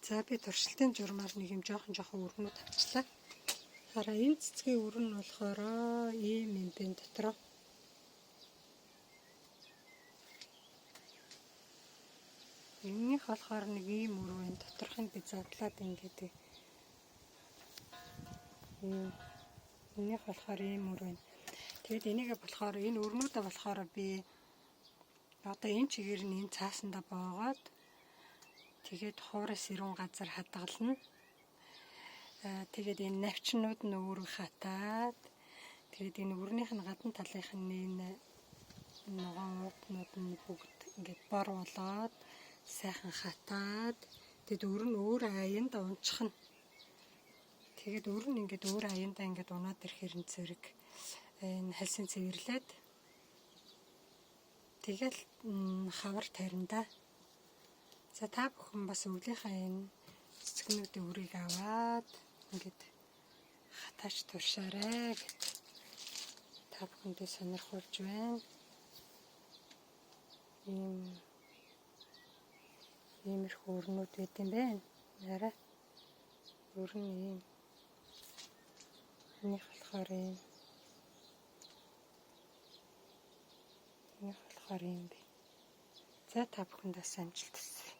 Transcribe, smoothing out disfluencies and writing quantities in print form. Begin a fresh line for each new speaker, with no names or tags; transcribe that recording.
За би туршилтын журмаар нэг юм жоохон жоохон өрнүүд авчлаа. Хараа энэ цэцгийн өрн нь болохоор ийм юм бэ дотроо. Эннийх болохоор нэг ийм өрөө энэ доторх нь би задлаад ингээд ийм эннийх болохоор ийм өрөө байна. Тэгэд энийгээ болохоор энэ өрнүүдээ болохоор би одоо энэ чигээр нь энэ цаасандаа боогоод тэгээд хуурай сэрүүн газар хадгална. Тэгээд энэ навчнууд нь өөрөө хатаад тэгээд энэ өрнийх нь гадна талынх нь энэ ногоон уутнууд нь бүгд ингээд бор болоод сайхан хатаад тэгэд өр нь өөр аянд унчихна. Тэгээд өр нь ингээд өөр аяндаа ингээд унаад ирэхээр нь зэрэг энэ хальсын цэвэрлээд тэгэл хавар тарина да. За та бүхэн бас өвлийнхаа энэ цэцгнүүдийн үрийг аваад ингээд хатаач туршаарай гэд та бүхэндээ сонирхуулж байна. Иймэрхүү өрнүүд байт юм байна. Арай өрн ийм. Энийх болохоор ийм. Энийх болохоор ийм бэ. За та бүхэндээ амжилт хүсье.